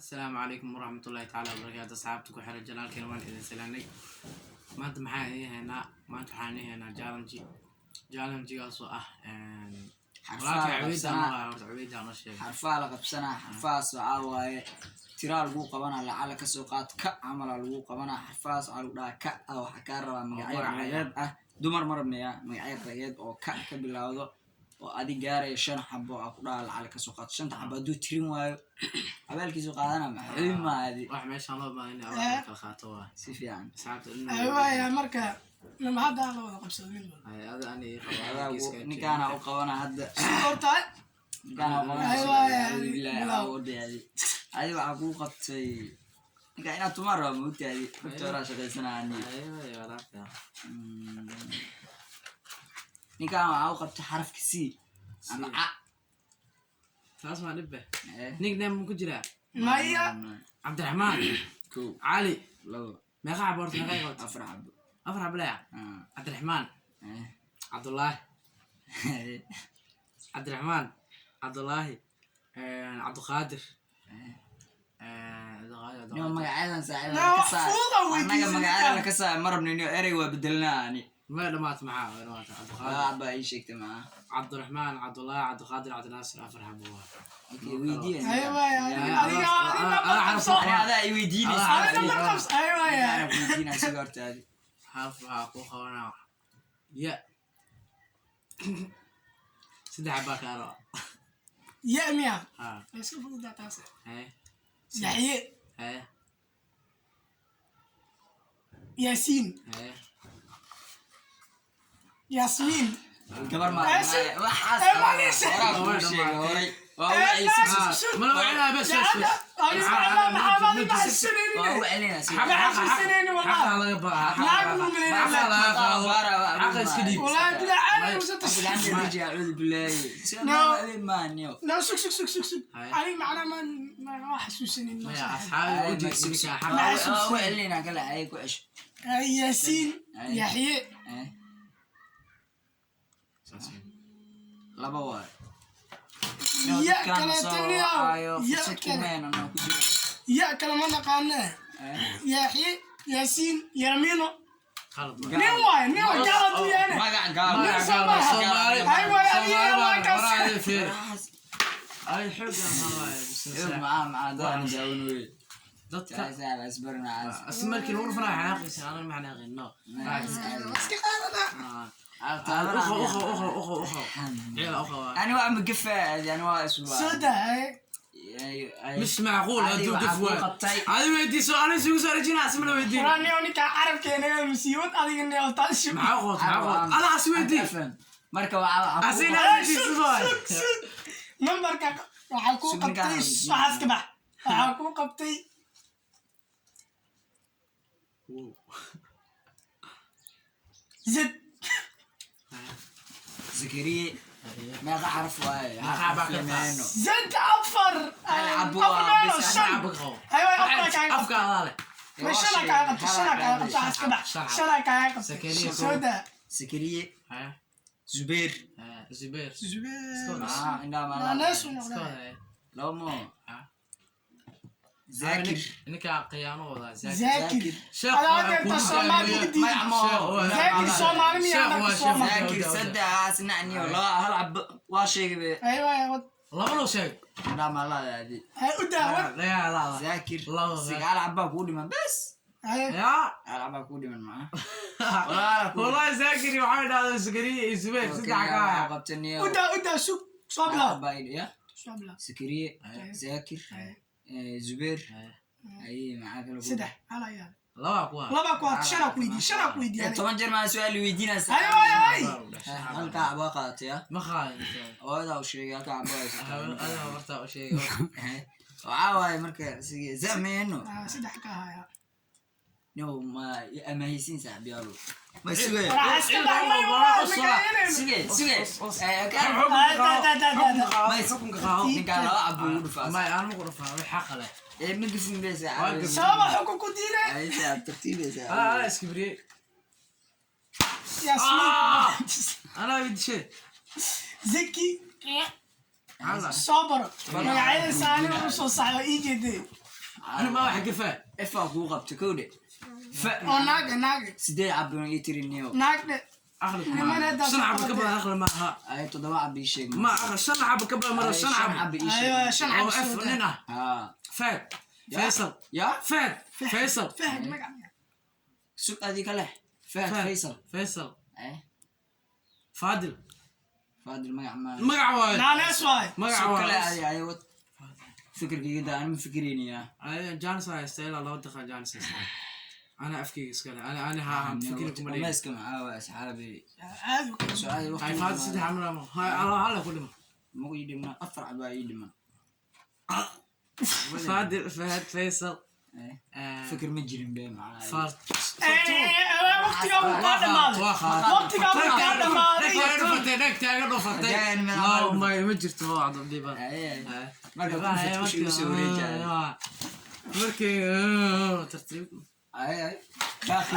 Asalaamu calaykum waraxmatullaahi tacaala wabarakaatu. Asxaabta ku xiran channelkeena, waan idin salaanay. Maanta maxaan idiin haynaa? Maanta waxaan idiin haynaa challenge, challengegaasoo ah Xarfaha walaalkay la Cubeydaan qabsanaa. noo horta, Cubeydaan noo sheegay. Xarfaha la qabsanaa, xarfahaas waxaa waaye tiraa lagu qabanaa. Lacala kasoo qaad ka camala lagu qabanaa. Xarfahaas waxaa lagu dhahaa ka ah. Waxaa kaa rabaa magacyo magac rageed ah, dumar marabnaya, magacyo rageed oo ka ka bilaawdo oo adi gaaraya shan xabo aa ku dhaha. Lacala kasoo qaad shanta xabo, hadduu tirin waayo abaalkiisu qaadana maxay maadi. Wax meeshaan loo baahan in abaal kala qaato waa Si fiican. Asxaabta. Ay waaya, marka nama hadda la wada qabsado mid walba. Ada ani. Adaa ninkaana u qabana hadda. Horta. Ninkaana u qabana. Ay, waaya, Bilahi bilaw. awoodayadi adi waxaa kuu qabtay ninka inaad tumar raba moogtaadi xogta horaa shaqaysanaa ani. Ninkaan waxaa u qabtay xarafka C ama ca. Taas maa dhibbe. Eh, nickname mu ku jiraa? Maya. Cabdiraxmaan. Kow. Cali. Labo. Meeqa xabo horta? Meeqa qabta? Afar xabo. Afar xabo leeya. Ah, Cabdiraxmaan. Eh. Cabdullaahi. Cabdiraxmaan, Cabdullaahi, Cabdiqaadir. Cabdiqaadir. Nio magacyadan saaxiib No, la wax kasaa. fudud oo Annaga weydiisan magacyada kartaa. la kasaa ma rabno inuu erey waa bedelnaa ani. Ma dhamaat? Maxaa way dhamaata? Cabdiqaadir. Magac baa ii sheegtay maa. Cabdiraxmaan, Cabdullaahi, Cabdiqaadir, Cabdinaasir, afar xabo waa. Okay, weydiiya. Ay waaya, adiga adiga nambar qabso. Ani adaa i weydiinaysa. Adiga nambar qabso. Ay waaya. Anaa ku weydiinaya siga hortaadi. Xaraf waxaa ku qabanaa ya, saddex xabaa kaa raba. Ya miya? Ha. Way iska fududaa taas. Haye. Yaxye. Haye. Yaasiin. Haye. Yaasmiin. Gabar ma Eh, waxaas eh, ma liis. horaa kuu sheegay horay waa u Eh, celisay. Ma la wacinaa? Bes bes bes. Waa u celinaa si Ma xasuusanayni wallah. Xaqa laga baa. Lacag buu malaynaya. Xaqa laga qaado. Xaqa iska dhiib. Wallahi bilaa caadi uusan Cabdilxamid Raji, acuudu billaahi. No. Maaniyo. No, sug sug sug sug sug. Haye. Aniga macnaa ma xasuusanin. Maya, asxaabi u jeedsi ninka xaqa. Waa u celinaa kale ay ku cesho. Yaasiin. Haye. Yaxye. Eh, laba waay. Ya kaleeto niyow. Ya Fursad kale. kumeena noo ku jiro. Ya kale ma naqaane. Eh, Yaxye, Yaasiin, Yarmiino. Qalad waay. Nin waay, nin waay, gaal hadduu yaane. Magac gaal. Nin soo maaha. Soomaali. Ay waay, adiga Soomaali waa baan kaas. horaa idin fiiri. Ay xoog aan ma waaye, Xoog bismillah. macaa macaa dadaan daawan wey. Dadka Saaxiib isbarna caas. As markii lagu dhufanaayo xanaaqaysa, anana ma xanaaqin, no. Iska qaadana. Uqo uqo uqo uqo uqo ciila uqo waa. Ani waa magafa, yani waa isu Soo daa, haye. مش معقول. Adi hadduu waxaa gaf kuu waayo qabtay. Adi weydiiso, ana isugu soo rajina, asmana weydiin. Waraa niyow, ninkaa carabkeena masiibad adiga niyow taas shub. Maxaa qoot? Maxaa qoot? Ada as weydii. Marka waxaa Asina Ay, weydiiso sug, waay. sug, sug. Nambarka waxaa kuu Sug ninkaan qabtay weydiin. Waxaas ka bax. Waxaa kuu qabtay Z. Zakariye, meeqa xaraf waaye? Meeqa xaraf Xaraf lemeeno. Z afar. Hal cabo Afar waa, meelo, bis, shan. Xabag qabo. Ay, waay, afar kaa qabtay. Afka adaa leh. Ma shan kaa qabtay, shan kaa qabtay, waxaas ka bax. Shan. Shan kaa qabtay. Zakariya. Soo daa. Zakariye. Haye. Zubeer. Haye, Zubair. Zubeer. Ah, indhaha Waa nees u iska noqdaa. wada. Laba mo. Ah. Zaakir. Ninka khiyaano wadaa Zaakir. Zaakir. Sheekh Adaa waa deerta kuu Soomaali jaamiye. iga diiday. Magac mo. Sheekh waa- Zaakir Soomaali miyaa Sheekh marka waa soo sheekh. maray? Zaakir saddex nacniyo laba hal cabo waa sheegay be. Ay, waay, wad. Laba loo sheeg. Indhaha maalaada adi. Ay, u daa, wad. Laga laada. Zaakir. Laba. Sagaal cabaa kuu dhiman bes. Ay, yaa. Sagaal cabaa kuu dhiman maa walaala kuu Wallahi Zaakir waxay dhahdaa Zakariya iyo Zubair saddex ka haya. qabtaniyo. U daa, u daa, sug. Soo bilaab. Soo bilaab. Zakariye, Zaakir, Zubeer. Ay, maxaa kale Saddex. Hal ayaa. Laba kuwa. Laba ku had, shan aa ku weydiiyey, shan aa ku weydiiyey aniga. 10 jeer maa su-aal weydiinaysa. Ay, waay, ay. Halkaa cabaa qaadatay ah. Ma qaadin. Hooyadaa u sheegay halkaa cabaa haysataa. Adiga horta u sheegay. Waxaa waaye marka sige zameeno. Ah, saddex ka haya. No ma amahaysiin saaxiibyaalo ma suge. Waxaa iska baxmay, wallahi, ma keenayno. Suge suge. Ay, daa, daa, daa, daa, daa. Xukunka qaado. Ninkaa laba cabo ugu dhufaas. May aan ku dhufaa wax xaq leh. Ee ma gafin bes. Waa gafin. Sababa xukun ku diiday. Ay saaxiib tartiibeysa. Ah, iskibriyey. Yaasmiin. Anaa idishe. Zaki. Allah. Soo baro. Magacyada saani u soo saxay oo ii jeeday. Ana ma wax gafaa. F aa kuu qabta kowdhe. Fa. Oo naag naag. Sideed cab ii tiri niyo. Naag dhe. Aqli Niman hadda shan xabo ka badan aqli maaha. Ay, toddoba cab ii sheeg. Ma aqli shan xabo ka badan mara, shan xabo. Cab ii sheeg. Aywa, shan oo xabo. F nin ah. Haa. Fahad, Faysal. Ya. Fahad, Faysal. Fahad magac. Sug, adii kale Fahad, Faysal. Faysal. Eh. Faadil. Faadil magac ma Magac waaye. Naanees waay. Magac Sug kale. waaye. Adi ay wad fikirkayga daa, anima fikiraynayaa. Jaanis haysta ilaa 2 daqiiqa. Jaanis haysta, ana afkeyga iska leh, ana ha fikir kuma dhihin. Dhammayska maxaa waay, asxaabi? Caadi. Su'aal Hay. waqti. Faadil saddex amra hay ala hala ku dhima. Magu ii dhiman, afar cabaa ii dhiman. Faadil, Fahad, Faysal. Eh, Eh, fikir ma jirin be maxaa. Waqtigaa wuu kaa dhamaaday. Waqtigaa wuu kaa dhamaaday. Dheg taaga dhufatay. Hadaan No, ma jirto waa dhiban. Ay, ay. Marka ku fat kushi igu soo wareejaya. Markii tartiib. Ay, ay. Baaqi.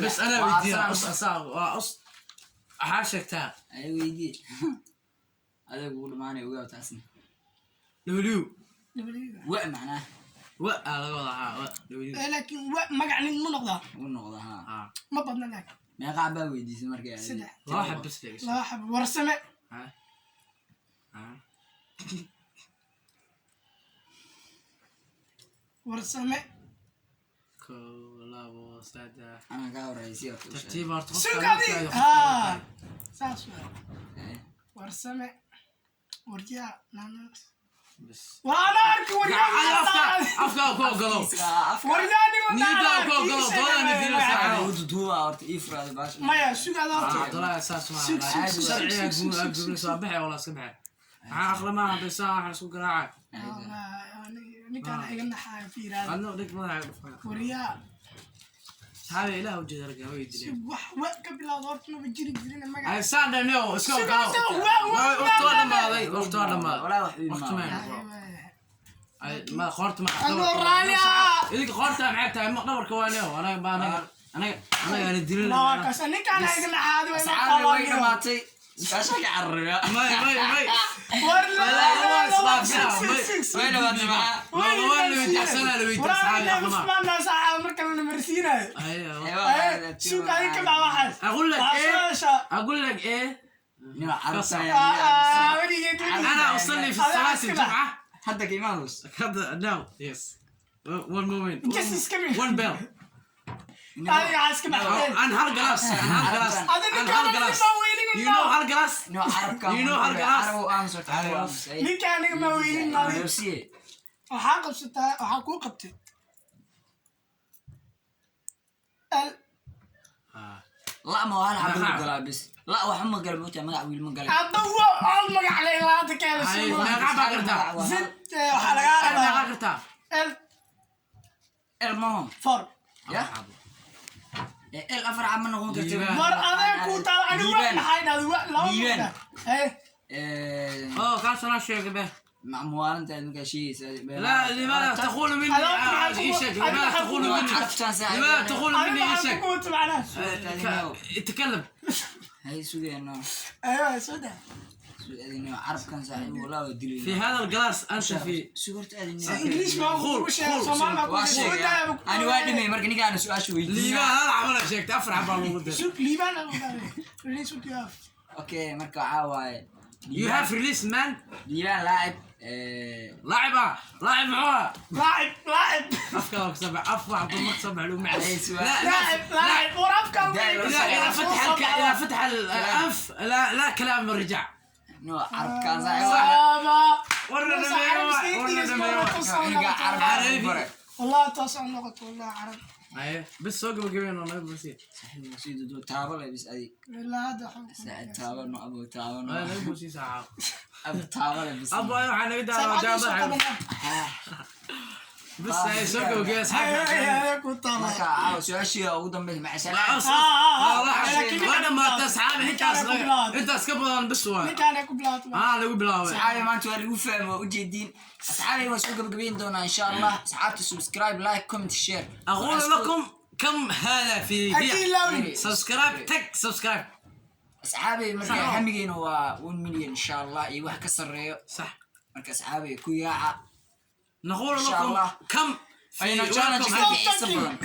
بس انا بدي أص أص waxaa sheegtaa. Ay, weydii. Adiga ugu dhamaanay ogaa taasna. W. Wa macnaa. Wa aa laga wadaa haa, wa W. Laakiin magac nin mu noqdaa? Ugu noqda haa. Haa. Ma badna laakiin. Meeqa cabaa weydiisay markay ahayd? Saddex. Laba xab bas leegis. Laba xabo Warsame. Haa haa. Warsame. Kow, labo, saddex. Anaa kaa horreysay horta u sheeg. Tartiib horta qofka Sugadi. laftaada. Haa, saas waay. Eh, Warsame, waryaa naanees. Bas. Waa ana arki waryaa. Afka afka ku ogolow. Waryaa Niyadda ku ogolow, doonaa nidila saaxiibo. Ugu duuduuba horta ii furaada baasha. Maya, sugaada horta. Abdullahi saas ma Sug, sug, sug, sharciga sug, sug, guud sug, soo baxay wala iska baxay maxaa aqla maaha bes waxaan isku garaacay. Ninkaan iga naxaayo fiiraada. Adna dhig madaxa dhufaa. Waryaa. Saxaabi ilaah ujeeda ragga way dileen. Wax wa ka bilowda horta maba jiri jirin magac. Ay saan dhaniyo iska ogolow. Sugaada wa. Waqti waa dhamaaday, waqti waa dhamaaday. Walaa wax ii Waqti ma imaado. ay ma qoorta ma Anoo raali ah. Idinka qoorta maxay tahay? Ma dhabarka waa niyo anaga ba anaga anaga anaga ana dilin. Waa kaas ninkaan iga naxaayo way. Asxaabi, way dhamaatay. Su'aasha ka cararaya. May may may. War. Waa islaafina. Way dhamaatay maxaa? Waa la weydiisana, la weydiisana. Marka la marsiinayo. ايوه. Suuq adiga ka bax waxaas. اقول لك ايه؟ Su'aasha. اقول لك ايه؟ Nima carabta ayaa. Weligeed. انا اصلي في هذا صلاه عكس كده. الجمعه. Hadda ka imaanus. هذا now, yes, one moment. Just is coming. One bell. Adiga waxaas ka baxday. انهار جلاس، انهار جلاس. Adiga انهار ninkaan جلاس. ma weylin. You know هار جلاس. Nima carabka. You know hargalaas. Carab u aamus horta, carab u aamus. Ay. Ninkaan aniga ma weylin adiga. Marsiye. Waxaa qabsataa, waxaa kuu qabtay al. La ma waa hal xabo lagu galaa bis. La wax ma gala moogtahay, magac wiil ma galay. Hadda wa hal magac le ilaa hadda keena. Ay, suma. meeqa baa kartaa? Zid waxaa lagaa meeqa rabaa kartaa? L. El maho. Four. Ya? Eh, el afar cab ma noqon karto. Liibaan. War adeeg kuu taal ani wa Liibaan. maxay dhahday wa laba Liibaan. magac eh. Eh, اوه كاس انا شيخ به. مع muwaalinta markaa sheegaysa. لا، لماذا تقول مني هذا أنت ايشك؟ معك- لماذا تقول مني؟ عرفتان ساعة. لماذا تقول ani مني maxaa ايشك؟ ku kuuta macnaha? تكلم. Hay sugayno. Aywa, soo daa. Su'aadino carabkan saaxiib walaa waa dilayna. في هذا الجلاس انت في Sugorta aadino. Ingiriis ma Khul, ku sheegay, khul, Soomaali ma ku Waa sheegay, soo daa. sheegay. Ani waa dhimay marka ninkaan su'aasha ليبان weydiinaa. هذا عمل شيك افرح بالوضع. Sug Liibaan aan u dhahay release what you have. Okay, marka waxaa waaye. You have released man. Liibaan laacib eh لاعب لاعب معاه. لاعب لاعب. افكارك سبع افرح ضمك سبع لو معي. أي سؤال. لا لا. لاعب لاعب ورافكا. اذا فتح اذا فتح الانف لا لا كلام رجع. No carabkan saaxiib. Saaba. ورنا دميوة، ورنا دميوة. Cunuga carabka عربي. bare. والله توسع النقط والله عرب. ايوه بس سوق بقبين والله بسيط. Saaxiib sii dudu taabo leh bis adi. لا هذا حب. Saaxiib taabo no abu taabo no. لا بوسي ساعة. Abu taabo leh bis. ابو انا انا قدام سبعة جاب. سبعة. بس هاي سوق وقيس. أيوة، حق. أيوة، كنت طالع. Marka caawa su'aashii ugu dambeysay maca salaam. وانا ما تسحب انت انت اسكبر بس وانا ninkaan ku bilaabto. اه لو بلاوي. Asxaabi, maanta waa lagu fahmo waa ujeediin. Asxaabi, waa soo gabagabeyn doonaa insha Allah. Asxaabta, subscribe, like, comment, share. اقول لكم كم هذا في أكيد لوني. سبسكرايب تك سبسكرايب. Asxaabay, marka Sax. hamigeena waa 1 million, insha Allah, iyo wax ka sarreeyo. Sax. Marka asxaabay, ku yaaca. نقول إن شاء لكم الله. كم في ayna challenge welcome. ka xiiso badan.